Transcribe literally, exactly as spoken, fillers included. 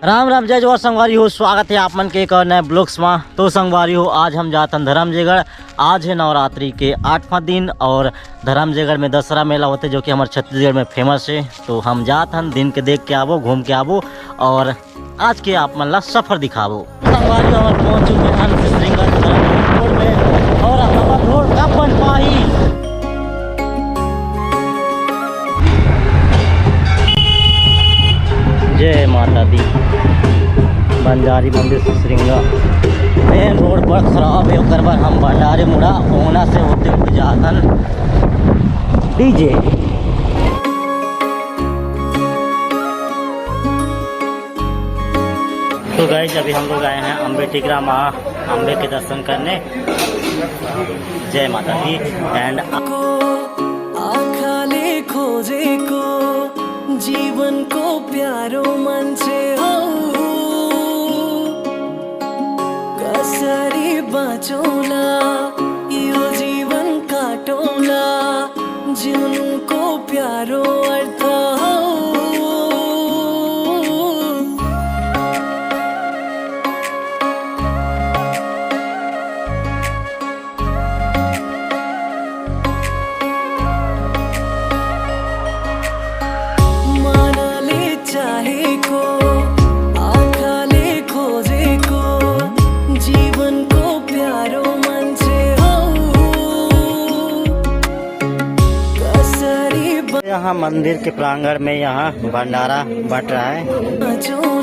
राम राम, जय जोहार संगवारी हो, स्वागत है आप मन के एक और नए ब्लॉग्स में। तो संगवारी हो, आज हम जात हन धर्मजयगढ़। आज है नवरात्रि के आठवां दिन और धर्मजयगढ़ में दसरा मेला होथे, जो कि हमर छत्तीसगढ़ में फेमस है। तो हम जात हन, दिन के देख के आबो, घूम के आबो और आज के आप मन ला सफर दिखाबो। संगवारी हो, हमन पहुंच चुके हन सिसरिंगा रोड में और हमर रोड का बन पाही। जय माता दी। बंजारी मंदिर सिसरिंगा मेन रोड पर खराब है, ओकर बर हम भंडारी मुड़ा ओना से होते हुए जातन डीजे। तो गाइस, अभी हम लोग आए हैं अम्बे टिकरा माँ अम्बे के दर्शन करने। जय माता दी। एंड को आँखाले खोजेको जीवनको प्यारो मान्छे हौ। कसरी बाँचौँला यो जीवन काटौँला, जिउनुको प्यारो अर्थ हौ। मनले चाहेको आँखाले खोजेको जीवनको प्यारो मान्छे हौ। कसरी यहाँ मंदिर के प्रांगण में यहाँ भंडारा बट रहा है। बाँचौँ